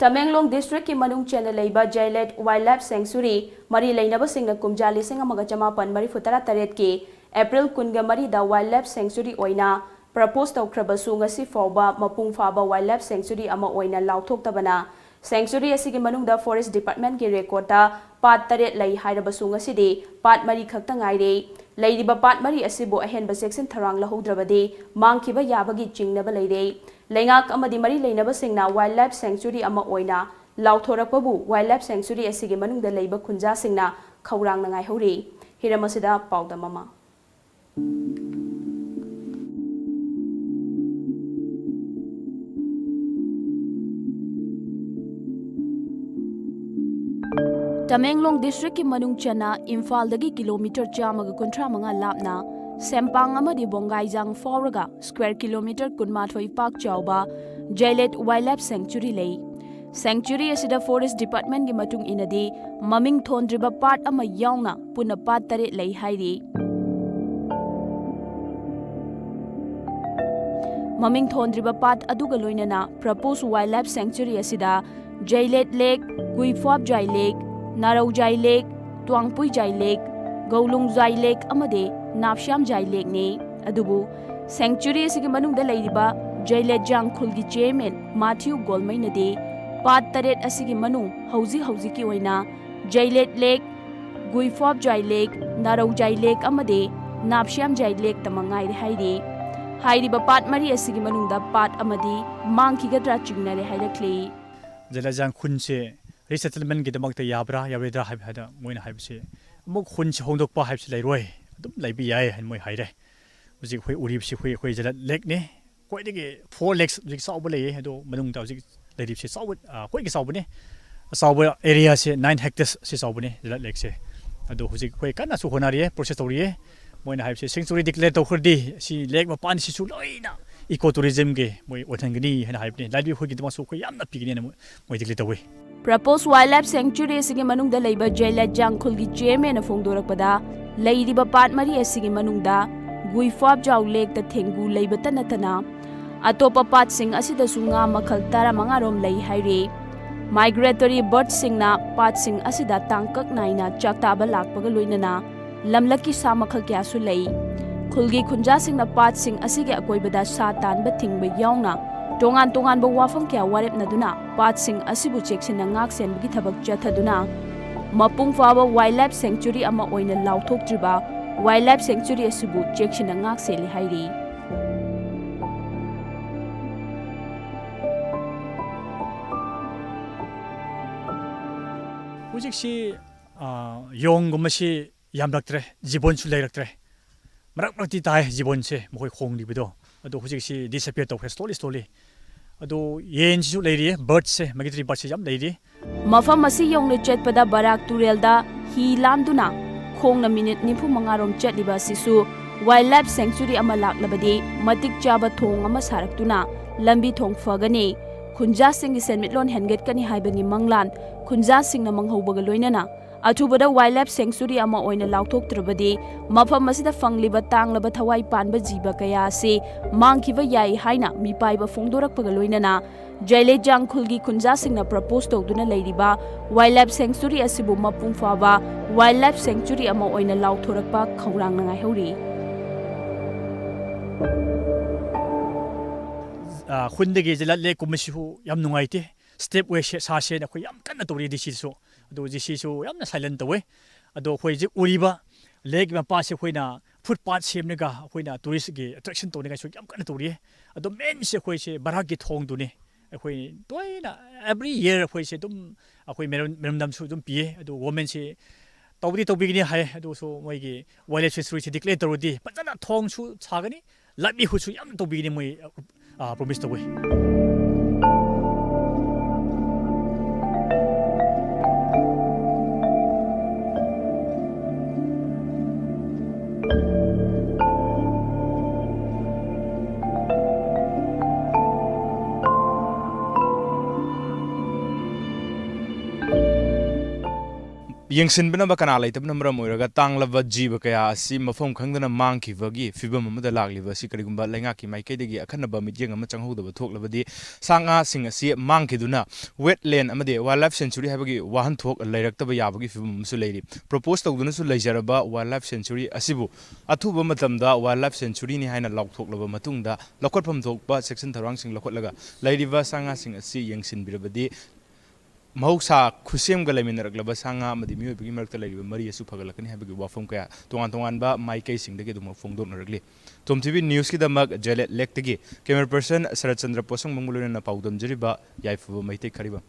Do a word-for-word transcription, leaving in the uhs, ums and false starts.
ꯇꯃꯦꯡꯂꯣꯡ ꯗꯤꯁꯇ꯭ꯔꯤꯛꯀꯤ ꯃꯅꯨꯡ ꯆꯟꯅ ꯂꯩꯕ ꯖꯩꯂꯦꯠ ꯋꯥꯏꯜꯗ ꯂꯥꯏꯐ ꯁꯦꯡꯆꯨꯔꯤ ꯃꯔꯤ ꯂꯩꯅꯕꯁꯤꯡꯅ ꯀꯨꯝꯖꯥ ꯂꯤꯁꯤꯡ ꯑꯃꯒ ꯆꯃꯥꯄꯟ ꯃꯔꯤꯐꯨ ꯇꯔꯥ ꯇꯔꯦꯠꯀꯤ ꯑꯦꯄ꯭ꯔꯤꯜ ꯀꯨꯟꯒ ꯃꯔꯤꯗ ꯋꯥꯏꯜꯗ ꯂꯥꯏꯐ ꯁꯦꯡꯆꯨꯔꯤ ꯑꯣꯏꯅ ꯄ꯭ꯔꯄꯣꯖ ꯇꯧꯈ꯭ꯔꯕꯁꯨ, ꯉꯁꯤ ꯐꯥꯎꯕ ꯃꯄꯨꯡ ꯐꯥꯕ ꯋꯥꯏꯜꯗ ꯂꯥꯏꯐ ꯁꯦꯡꯆꯨꯔꯤ ꯑꯃ ꯑꯣꯏꯅ ꯂꯥꯎꯊꯣꯛꯇꯕꯅ, ꯁꯦꯡꯆꯨꯔꯤ ꯑꯁꯤꯒꯤ ꯃꯅꯨꯡꯗ ꯐꯣꯔꯦꯁ ꯗꯤꯄꯥꯔꯠꯃꯦꯟꯠꯀꯤ ꯔꯦꯀꯣꯔꯗꯇ ꯄꯥꯠ ꯇꯔꯦꯠ ꯂꯩ ꯍꯥꯏꯔꯕꯁꯨ, ꯉꯁꯤꯗꯤ ꯄꯥꯠ ꯃꯔꯤ ꯈꯛꯇ ꯉꯥꯏꯔꯦ꯫ ꯂꯩꯔꯤꯕ ꯄꯥꯠ ꯃꯔꯤ ꯑꯁꯤꯕꯨ ꯑꯍꯦꯟꯕ ꯆꯦꯛꯁꯤꯟ ꯊꯧꯔꯥꯡ ꯂꯧꯍꯧꯗ꯭ꯔꯕꯗꯤ ꯃꯥꯡꯈꯤꯕ ꯌꯥꯕꯒꯤ ꯆꯤꯡꯅꯕ ꯂꯩꯔꯦ꯫ ꯂꯩꯉꯥꯛ ꯑꯃꯗꯤ ꯃꯔꯤ ꯂꯩꯅꯕꯁꯤꯡꯅ ꯋꯥꯏꯜꯗ ꯂꯥꯏꯐ ꯁꯦꯡꯆꯨꯔꯤ ꯑꯃ ꯑꯣꯏꯅ ꯂꯥꯎꯊꯣꯔꯛꯄꯕꯨ ꯋꯥꯏꯜꯗ ꯂꯥꯏꯐ ꯁꯦꯡꯆꯨꯔꯤ ꯑꯁꯤꯒꯤ ꯃꯅꯨꯡꯗ ꯂꯩꯕ ꯈꯨꯟꯖꯥꯁꯤꯡꯅ ꯈꯧꯔꯥꯡꯅ ꯉꯥꯏꯍꯧꯔꯤ꯫ ꯍꯤꯔꯝ ꯑꯁꯤꯗ ꯄꯥꯎꯗꯝ ꯑꯃ꯫ ꯇꯃꯦꯡꯂꯣꯡ ꯗꯤꯁꯇ꯭ꯔꯤꯛꯀꯤ ꯃꯅꯨꯡ ꯆꯟꯅ ꯏꯝꯐꯥꯜꯗꯒꯤ ꯀꯤꯂꯣꯃꯤꯇꯔ ꯆꯥꯝꯃꯒ ꯀꯨꯟꯊ꯭ꯔꯥ ꯃꯉꯥ ꯂꯥꯞꯅ ꯁꯦꯝꯄꯥꯡ ꯑꯃꯗꯤ ꯕꯣꯡꯒꯥꯏꯖꯥꯡ ꯐꯥꯎꯔꯒ ꯁ꯭ꯀ꯭ꯋꯦꯔ ꯀꯤꯂꯣꯃꯤꯇꯔ ꯀꯨꯟꯃꯥꯊꯣꯏ ꯄꯥꯛ ꯆꯥꯎꯕ ꯖꯩꯂꯦꯠ ꯋꯥꯏꯜꯗ ꯂꯥꯏꯐ ꯁꯦꯡꯆꯨꯔꯤ ꯂꯩ꯫ ꯁꯦꯡꯆꯨꯔꯤ ꯑꯁꯤꯗ ꯐꯣꯔꯦꯁ ꯗꯤꯄꯥꯔꯠꯃꯦꯟꯠꯀꯤ ꯃꯇꯨꯡ ꯏꯟꯅꯗꯤ ꯃꯃꯤꯡ ꯊꯣꯟꯗ꯭ꯔꯤꯕ ꯄꯥꯠ ꯑꯃ ꯌꯥꯎꯅ ꯄꯨꯟꯅ ꯄꯥꯠ ꯇꯔꯦꯠ ꯂꯩ ꯍꯥꯏꯔꯤ꯫ ꯃꯃꯤꯡ ꯊꯣꯟꯗ꯭ꯔꯤꯕ ꯄꯥꯠ ꯑꯗꯨꯒ ꯂꯣꯏꯅꯅ ꯄ꯭ꯔꯄꯣꯖ ꯋꯥꯏꯜꯗ ꯂꯥꯏꯐ ꯁꯦꯡꯆꯨꯔꯤ ꯑꯁꯤꯗ ꯖꯩꯂꯦꯠ ꯂꯦꯛ, ꯒꯨꯏꯐ꯭ꯋꯥꯞꯖꯥꯏ ꯂꯦꯛ, ꯅꯥꯔꯧꯖꯥꯏ ꯂꯦꯛ, ꯇ꯭ꯋꯥꯡꯄꯨꯏꯖꯥꯏ ꯂꯦꯛ, ꯒꯧꯂꯨꯡꯖꯥꯏ ꯂꯦꯛ ꯑꯃꯗꯤ ꯅꯥꯞꯁ꯭ꯌꯥꯝꯖꯥꯏ ꯂꯦꯛꯅꯤ꯫ ꯑꯗꯨꯕꯨ ꯁꯦꯡꯆꯨꯔꯤ ꯑꯁꯤꯒꯤ ꯃꯅꯨꯡꯗ ꯂꯩꯔꯤꯕ ꯖꯩꯂꯦꯠ ꯖꯥꯡꯈꯨꯜꯒꯤ ꯆꯤꯌꯔꯃꯦꯟ ꯃꯥꯊ꯭ꯌꯨ ꯒꯣꯜꯃꯩꯅꯗꯤ ꯄꯥꯠ ꯇꯔꯦꯠ ꯑꯁꯤꯒꯤ ꯃꯅꯨꯡ ꯍꯧꯖꯤꯛ ꯍꯧꯖꯤꯛꯀꯤ ꯑꯣꯏꯅ ꯖꯩꯂꯦꯠ ꯂꯦꯛ, ꯒꯨꯏꯐ꯭ꯋꯥꯞꯖꯥꯏ ꯂꯦꯛ, ꯅꯥꯔꯧꯖꯥꯏ ꯂꯦꯛ ꯑꯃꯗꯤ ꯅꯥꯞꯁ꯭ꯌꯥꯝꯖꯥꯏ ꯂꯦꯛꯇ ꯃꯉꯥꯏꯔꯦ ꯍꯥꯏꯔꯤ꯫ ꯍꯥꯏꯔꯤꯕ ꯄꯥꯠ ꯃꯔꯤ ꯑꯁꯤꯒꯤ ꯃꯅꯨꯡꯗ ꯄꯥꯠ ꯑꯃꯗꯤ ꯃꯥꯡꯈꯤꯒꯗ꯭ꯔꯥ ꯆꯤꯡꯅꯔꯦ ꯍꯥꯏꯔꯛꯂꯤ꯫ ꯖꯩꯂꯦꯠ ꯖꯥꯡꯈꯨꯜꯁꯦ ꯔꯤꯁꯦꯇꯜꯃꯦꯟꯠꯀꯤꯗꯃꯛꯇ ꯌꯥꯕ꯭ꯔꯥ ꯌꯥꯔꯣꯏꯗ꯭ꯔꯥ ꯍꯥꯏꯕ ꯍꯥꯏꯗ ꯃꯣꯏꯅ ꯍꯥꯏꯕꯁꯦ, ꯑꯃꯨꯛ ꯈꯨꯟꯁꯦ ꯍꯣꯡꯗꯣꯛꯄ ꯍꯥꯏꯕꯁꯤ ꯂꯩꯔꯣꯏ, ꯑꯗꯨꯝ ꯂꯩꯕ ꯌꯥꯏ ꯍꯥꯏꯅ ꯃꯣꯏ ꯍꯥꯏꯔꯦ꯫ ꯍꯧꯖꯤꯛ ꯑꯩꯈꯣꯏ ꯎꯔꯤꯕꯁꯤ ꯑꯩꯈꯣꯏ, ꯑꯩꯈꯣꯏ ꯖꯩꯂꯦꯠ ꯂꯦꯛꯅꯤ꯫ ꯈ꯭ꯋꯥꯏꯗꯒꯤ ꯐꯣꯔ ꯂꯦꯛꯁ ꯍꯧꯖꯤꯛ ꯆꯥꯎꯕ ꯂꯩꯌꯦ, ꯑꯗꯣ ꯃꯅꯨꯡꯗ ꯍꯧꯖꯤꯛ ꯂꯩꯔꯤꯕꯁꯤ ꯆꯥꯎꯕ, ꯑ, ꯈ꯭ꯋꯥꯏꯗꯒꯤ ꯆꯥꯎꯕꯅꯤ꯫ ꯑꯆꯥꯎꯕ ꯑꯦꯔꯤꯌꯥꯁꯦ ꯅꯥꯏꯟ ꯍꯦꯛꯇꯔꯁ ꯁꯤ ꯆꯥꯎꯕꯅꯤ ꯖꯩꯂꯦꯠ ꯂꯦꯛꯁꯦ꯫ ꯑꯗꯣ ꯍꯧꯖꯤꯛ ꯑꯩꯈꯣꯏ ꯀꯟꯅꯁꯨ ꯍꯣꯠꯅꯔꯤꯌꯦ, ꯄ꯭ꯔꯣꯁꯦꯁ ꯇꯧꯔꯤꯌꯦ꯫ ꯃꯣꯏꯅ ꯍꯥꯏꯕꯁꯦ ꯁꯦꯡꯆꯨꯔꯤ ꯗꯤꯀ꯭ꯂꯦꯌꯔ ꯇꯧꯈ꯭ꯔꯗꯤ ꯁꯤ ꯂꯦꯛ ꯃꯄꯥꯟꯁꯤꯁꯨ ꯂꯣꯏꯅ ꯏꯀꯣ ꯇꯨꯔꯤꯖꯝꯒꯤ ꯃꯣꯏ ꯑꯣꯏꯍꯟꯒꯅꯤ ꯍꯥꯏꯅ ꯍꯥꯏꯕꯅꯤ꯫ ꯂꯥꯏꯔꯕ ꯑꯩꯈꯣꯏꯒꯤꯗꯃꯛꯁꯨ ꯑꯩꯈꯣꯏ ꯌꯥꯝꯅ ꯄꯤꯒꯅꯤ ꯍꯥꯏꯅ ꯃꯣꯏ, ꯃꯣꯏ ꯗꯤꯀ꯭ꯂꯦꯌꯔ ꯇꯧꯋꯤ꯫ ꯄ꯭ꯔꯄꯣꯖ ꯋꯥꯏꯜꯗ ꯂꯥꯏꯐ ꯁꯦꯡꯆꯨꯔꯤ ꯑꯁꯤꯒꯤ ꯃꯅꯨꯡꯗ ꯂꯩꯕ ꯖꯩꯂꯦꯠ ꯖꯥꯡꯈꯨꯜꯒꯤ ꯆꯤꯌꯔꯃꯦꯟꯅ ꯐꯣꯡꯗꯣꯔꯛꯄꯗ, ꯂꯩꯔꯤꯕ ꯄꯥꯠ ꯃꯔꯤ ꯑꯁꯤꯒꯤ ꯃꯅꯨꯡꯗ ꯒꯨꯏꯐ꯭ꯋꯥꯞꯖꯥꯎ ꯂꯦꯛꯇ ꯊꯦꯡꯒꯨ ꯂꯩꯕꯇ ꯅꯠꯇꯅ ꯑꯇꯣꯞꯄ ꯄꯥꯠꯁꯤꯡ ꯑꯁꯤꯗꯁꯨ ꯉꯥ ꯃꯈꯜ ꯇꯔꯥꯃꯉꯥ ꯔꯣꯝ ꯂꯩ ꯍꯥꯏꯔꯤ꯫ Migratory birdꯁꯤꯡꯅ ꯄꯥꯠꯁꯤꯡ ꯑꯁꯤꯗ ꯇꯥꯡꯀꯛ ꯅꯥꯏꯅ ꯆꯥꯛꯇꯥꯕ ꯂꯥꯛꯄꯒ ꯂꯣꯏꯅꯅ ꯂꯝꯂꯛꯀꯤ ꯁꯥ ꯃꯈꯜ ꯀꯌꯥꯁꯨ ꯂꯩ꯫ ꯈꯨꯜꯒꯤ ꯈꯨꯟꯖꯥꯁꯤꯡꯅ ꯄꯥꯠꯁꯤꯡ ꯑꯁꯤꯒꯤ ꯑꯀꯣꯏꯕꯗ ꯁꯥ ꯇꯥꯟꯕ ꯊꯤꯡꯕ ꯌꯥꯎꯅ ꯇꯣꯉꯥꯟ ꯇꯣꯉꯥꯟꯕ ꯋꯥꯐꯝ ꯀꯌꯥ ꯋꯥꯔꯦꯞꯅꯗꯨꯅ ꯄꯥꯠꯁꯤꯡ ꯑꯁꯤꯕꯨ ꯆꯦꯛꯁꯤꯟꯅ ꯉꯥꯛ ꯁꯦꯟꯕꯒꯤ ꯊꯕꯛ ꯆꯠꯊꯗꯨꯅ ꯃꯄꯨꯡ ꯐꯥꯕ wildlife sanctuary ꯑꯃ ꯑꯣꯏꯅ ꯂꯥꯎꯊꯣꯛꯇ꯭ꯔꯤꯕ wildlife sanctuary ꯑꯁꯤꯕꯨ ꯆꯦꯛꯁꯤꯟꯅ ꯉꯥꯛ ꯁꯦꯜꯂꯤ ꯍꯥꯏꯔꯤ꯫ ꯍꯧꯖꯤꯛꯁꯤ, ꯑ, ꯌꯣꯡꯒꯨꯝꯕꯁꯤ ꯌꯥꯝꯂꯛꯇ꯭ꯔꯦ, ꯖꯤꯕꯣꯟꯁꯨ ꯂꯩꯔꯛꯇ꯭ꯔꯦ꯫ ꯃꯔꯛ ꯃꯔꯛꯇꯤ ꯇꯥꯏ ꯖꯤꯕꯣꯟꯁꯦ, ꯃꯈꯣꯏ ꯈꯣꯡꯂꯤꯕꯗꯣ꯫ ꯑꯗꯣ ꯍꯧꯖꯤꯛꯁꯤ disappear ꯇꯧꯈ꯭ꯔꯦ, slowly, slowly꯫ ꯑꯗꯣ ꯌꯦꯟꯁꯤꯁꯨ ꯂꯩꯔꯤ, birdꯁꯦ, migratory birdꯁꯦ ꯌꯥꯝ ꯂꯩꯔꯤ꯫ ꯃꯐꯝ ꯑꯁꯤ ꯌꯧꯅ ꯆꯠꯄꯗ ꯕꯔꯥꯛ ꯇꯨꯔꯦꯜꯗ ꯍꯤ ꯂꯥꯟꯗꯨꯅ ꯈꯣꯡꯅ ꯃꯤꯅꯤꯠ ꯅꯤꯐꯨ ꯃꯉꯥ ꯔꯣꯝ ꯆꯠꯂꯤꯕ ꯑꯁꯤꯁꯨ wildlife sanctuary ꯑꯃ ꯂꯥꯛꯂꯕꯗꯤ ꯃꯇꯤꯛ ꯆꯥꯕ ꯊꯣꯡ ꯑꯃ ꯁꯥꯔꯛꯇꯨꯅ ꯂꯝꯕꯤ ꯊꯣꯡ ꯐꯒꯅꯤ, ꯈꯨꯟꯖꯥꯁꯤꯡꯒꯤ ꯁꯦꯟꯃꯤꯠꯂꯣꯟ ꯍꯦꯟꯒꯠꯀꯅꯤ ꯍꯥꯏꯕꯅꯤ ꯃꯪꯂꯥꯟ꯫ ꯈꯨꯟꯖꯥꯁꯤꯡꯅ ꯃꯪꯍꯧꯕꯒ ꯂꯣꯏꯅꯅ ꯑꯊꯨꯕꯗ wildlife sanctuary ꯑꯃ ꯑꯣꯏꯅ ꯂꯥꯎꯊꯣꯛꯇ꯭ꯔꯕꯗꯤ ꯃꯐꯝ ꯑꯁꯤꯗ ꯐꯪꯂꯤꯕ ꯇꯥꯡꯂꯕ ꯊꯋꯥꯏ ꯄꯥꯟꯕ ꯖꯤꯕ ꯀꯌꯥ ꯑꯁꯤ ꯃꯥꯡꯈꯤꯕ ꯌꯥꯏ ꯍꯥꯏꯅ ꯃꯤꯄꯥꯏꯕ ꯐꯣꯡꯗꯣꯔꯛꯄꯒ ꯂꯣꯏꯅꯅ ꯖꯩꯂꯩꯖꯥꯡ ꯈꯨꯜꯒꯤ ꯈꯨꯟꯖꯥꯁꯤꯡꯅ propose ꯇꯧꯗꯨꯅ ꯂꯩꯔꯤꯕ wildlife sanctuary ꯑꯁꯤꯕꯨ ꯃꯄꯨꯡ ꯐꯥꯕ wildlife sanctuary ꯑꯃ ꯑꯣꯏꯅ ꯂꯥꯎꯊꯣꯔꯛꯄ ꯈꯧꯔꯥꯡꯅ ꯉꯥꯏꯍꯧꯔꯤ꯫ ꯑ, ꯈꯨꯟꯗꯒꯤ ꯖꯩꯂꯠ ꯂꯦꯛꯀꯨꯝꯕꯁꯤꯁꯨ ꯌꯥꯝ ꯅꯨꯡꯉꯥꯏꯇꯦ꯫ Step way ꯁꯦ-, ꯁꯥꯁꯦꯅ ꯑꯩꯈꯣꯏ ꯌꯥꯝ ꯀꯟꯅ ꯇꯧꯔꯤ ꯗꯤ ꯁꯤꯁꯨ꯫ ꯑꯗꯣ ꯗꯤ ꯁꯤꯁꯨ ꯌꯥꯝꯅ silent ꯇꯧꯋꯦ꯫ ꯑꯗꯣ ꯑꯩꯈꯣꯏ ꯍꯧꯖꯤꯛ ꯎꯔꯤꯕ ꯂꯦꯛꯀꯤ ꯃꯄꯥꯁꯦ ꯑꯩꯈꯣꯏꯅ footpath ꯁꯦꯝꯂꯒ ꯑꯩꯈꯣꯏꯅ tourist ꯀꯤ attraction ꯇꯧꯅꯤꯡꯉꯥꯏꯁꯨ ꯌꯥꯝ ꯀꯟꯅ ꯇꯧꯔꯤ꯫ ꯑꯗꯣ main ꯁꯦ ꯑꯩꯈꯣꯏꯁꯦ ꯕꯔꯥꯛꯀꯤ ꯊꯣꯡꯗꯨꯅꯤ꯫ ꯑꯩꯈꯣꯏ ꯇꯣꯏꯅ every year ꯑꯩꯈꯣꯏꯁꯦ ꯑꯗꯨꯝ ꯑꯩꯈꯣꯏ memorandum ꯁꯨ ꯑꯗꯨꯝ ꯄꯤꯌꯦ꯫ ꯑꯗꯨ government ꯁꯦ ꯇꯧꯗꯤ ꯇꯧꯕꯤꯒꯅꯤ ꯍꯥꯏ, ꯑꯗꯨꯁꯨ ꯃꯣꯏꯒꯤ wildlife sanctuary ꯁꯦ declare ꯇꯧꯔꯗꯤ ꯐꯖꯅ ꯊꯣꯡꯁꯨ ꯁꯥꯒꯅꯤ, livelihood ꯁꯨ ꯌꯥꯝ ꯇꯧꯕꯤꯒꯅꯤ ꯃꯣꯏ, ꯑ, promise ꯇꯧꯋꯤ꯫ ꯌꯦꯡꯁꯤꯟꯕꯤꯅꯕ ꯀꯅꯥ ꯂꯩꯇꯕꯅ ꯃꯔꯝ ꯑꯣꯏꯔꯒ ꯇꯥꯡꯂꯕ ꯖꯤꯕ ꯀꯌꯥ ꯑꯁꯤ ꯃꯐꯝ ꯈꯪꯗꯅ ꯃꯥꯡꯈꯤꯕꯒꯤ ꯐꯤꯕꯝ ꯑꯃꯗ ꯂꯥꯛꯂꯤꯕ ꯑꯁꯤ ꯀꯔꯤꯒꯨꯝꯕ ꯂꯩꯉꯥꯛꯀꯤ ꯃꯥꯏꯀꯩꯗꯒꯤ ꯑꯈꯟꯅꯕ ꯃꯤꯠꯌꯦꯡ ꯑꯃ ꯆꯪꯍꯧꯗꯕ ꯊꯣꯛꯂꯕꯗꯤ ꯁꯥ ꯉꯥꯁꯤꯡ ꯑꯁꯤ ꯃꯥꯡꯈꯤꯗꯨꯅ wetland ꯑꯃꯗꯤ wildlife sanctuary ꯍꯥꯏꯕꯒꯤ ꯋꯥꯍꯟꯊꯣꯛ ꯂꯩꯔꯛꯇꯕ ꯌꯥꯕꯒꯤ ꯐꯤꯕꯝ ꯑꯃꯁꯨ ꯂꯩꯔꯤ꯫ Propose ꯇꯧꯗꯨꯅꯁꯨ ꯂꯩꯖꯔꯕ wildlife sanctuary ꯑꯁꯤꯕꯨ ꯑꯊꯨꯕ ꯃꯇꯝꯗ wildlife sanctuaryꯅꯤ ꯍꯥꯏꯅ ꯂꯥꯎꯊꯣꯛꯂꯕ ꯃꯇꯨꯡꯗ ꯂꯧꯈꯠꯐꯝ ꯊꯣꯛꯄ ꯆꯦꯛꯁꯤꯟ ꯊꯧꯔꯥꯡꯁꯤꯡ ꯂꯧꯈꯠꯂꯒ ꯂꯩꯔꯤꯕ ꯁꯥ ꯉꯥꯁꯤꯡ ꯑꯁꯤ ꯌꯦꯡꯁꯤꯟꯕꯤꯔꯕꯗꯤ ꯃꯍꯧꯁꯥ ꯈꯨꯠꯁꯦꯝꯒ ꯂꯩꯃꯤꯟꯅꯔꯛꯂꯕ ꯁꯥ ꯉꯥ ꯑꯃꯗꯤ ꯃꯤꯑꯣꯏꯕꯒꯤ ꯃꯔꯛꯇ ꯂꯩꯔꯤꯕ ꯃꯔꯤ ꯑꯁꯨ ꯐꯒꯠꯂꯛꯀꯅꯤ ꯍꯥꯏꯕꯒꯤ ꯋꯥꯐꯝ ꯀꯌꯥ ꯇꯣꯉꯥꯟ ꯇꯣꯉꯥꯟꯕ ꯃꯥꯏꯀꯩꯁꯤꯡꯗꯒꯤ ꯑꯗꯨꯃꯛ ꯐꯣꯡꯗꯣꯛꯅꯔꯛꯂꯤ꯫ ꯇꯣꯝ ꯊꯤꯚꯤ ꯅ꯭ꯌꯨꯁꯀꯤꯗꯃꯛ ꯖꯦꯂꯦꯠ ꯂꯦꯛꯇꯒꯤ camera person ꯁꯔꯠꯆꯟꯗ꯭ꯔ ꯄꯣꯠꯁꯪꯕꯝꯒ ꯂꯣꯏꯅꯅ ꯄꯥꯎꯗꯝꯖꯔꯤꯕ ꯌꯥꯏꯐꯕ ꯃꯩꯇꯩ ꯈꯔꯤꯕꯝ꯫